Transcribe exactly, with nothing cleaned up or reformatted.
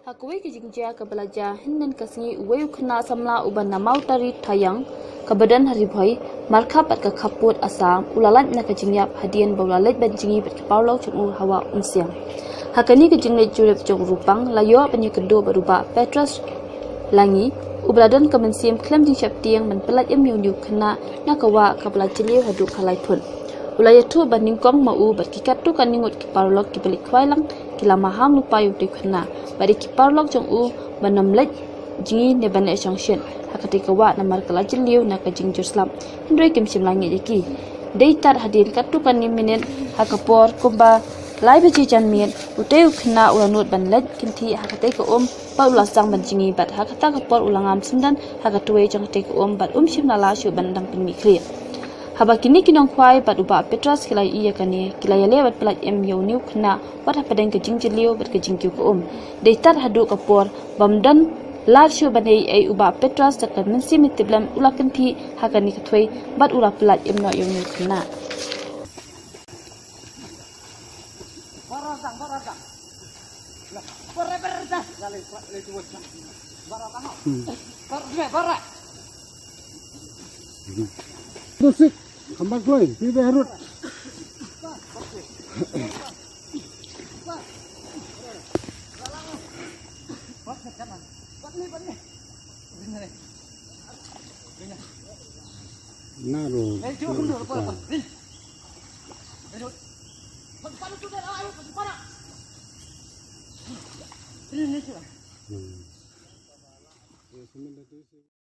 Ha kawei ka jingjia kaba la jia hynnin ka sngi, uwei u khynnah samla uba na Mawtari Thayang, kaba don ha Ri Bhoi, markhap bad ka khappud Assam, u la lait na ka jingïap hadien ba u la leit ban jngi bad ki paralok jong u ha Wah Umsiang. Ha kane ka jingleit jurip jong u ruh pang, la ïoh ban ïakynduh bad u Bah Petros Langi, uba la don ka mynsiem khlem jingsheptieng ban pyllait im ïa une u khynnah na ka wah kaba la jylliew haduh ka lai phut. U la ïathuh ba nyngkong ma u bad ki katto katne ngut ki paralok kiba leit khwai lang, ki la maham lypa ïa utei u khynnah, bad ïa ki paralok jong u ban ym leit jngi ne ban leit shongshit ha katei ka wah namar ka la jylliew na ka jingjur slap, hynrei kim shym la ngeit ïa ki. Dei tad hadien katto katne minit, ha ka por kumba lai baje janmiet, utei u khynnah u la nud ban leit kynthih ha katei ka um bad u la sdang ban jngi, bad ha kata ka por u la ngam syndon ha ka tawei jong katei ka um bad um shym la lah shuh ban dang pynmih khlieh. Haba kine ki nongkhwai bad u Bah Petros ki la ïohi ïa kane, ki la ïaleh ban pyllait im ïa une u khynnah wat hapdeng ka jingjylliew bad ka jingkiew ka um. Dei tad haduh ka por bym don lad shuh ban ïai ei, u Bah Petros da ka mynsiem tiplem u la kynthih ha kane ka tawei bad u la pyllait im noh ïa une u khynnah. Dosik, kambal kloi, pi be harut. Na ro. Hmm.